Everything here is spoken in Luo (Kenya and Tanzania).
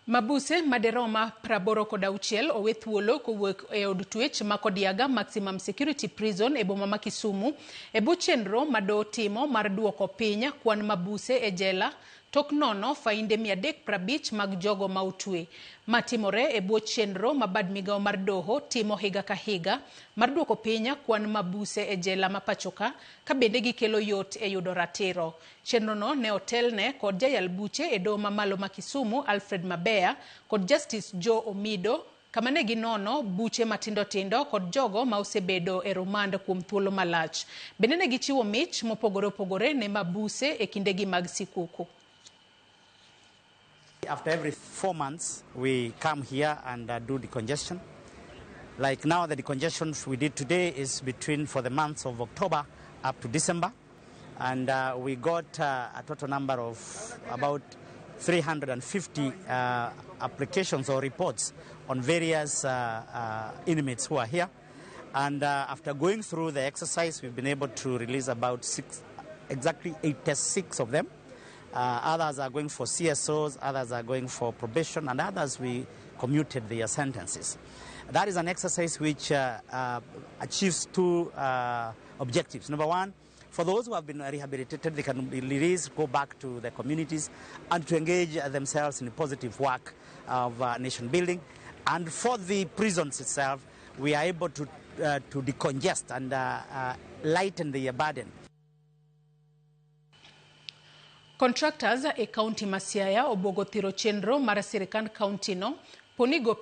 Mabuse madirom 86 owe thuolo kowuok e od twech ma Kodiaga Maximum Security Prison e boma ma Kisumu e bwo chenro ma doho timo mar duoko piny kwan mabuse e jela tok nono fainde 350 mag jogo ma otwe. Ma timore e bwo chenro ma bad migao mar doho timo higa ka higa mar duoko piny kwan mabuse e jela ma pachoka ka bende gikelo yot e yudo ratiro. Chenrono ne otelne kod jayal buche e doho mamalo ma Kisumu Alfred Mabeya kod Justice Joe Omido kama ne ginono buche matindo tindo kod jogo ma osebedo e rumand kuom thuolo malach. Bende ne gichiwo mich mopogore opogore ne mabuse e kindegi mag sikuku. After every 4 months, we come here and do decongestion. Like now, the decongestion we did today is between for the months of October up to December. And we got a total number of about 350 applications or reports on various inmates who are here. And after going through the exercise, we've been able to release about six, exactly 86 of them. Others are going for CSOs, others are going for probation, and others we commuted their sentences. That is an exercise which achieves two objectives. Number one, for those who have been rehabilitated, they can be released, go back to the communities, and to engage themselves in positive work of nation building. And for the prisons itself, we are able to decongest and lighten the burden. Contractors e kaunti ma Siaya obwogo thiro chenro mar sirikand kaunti no poni gope.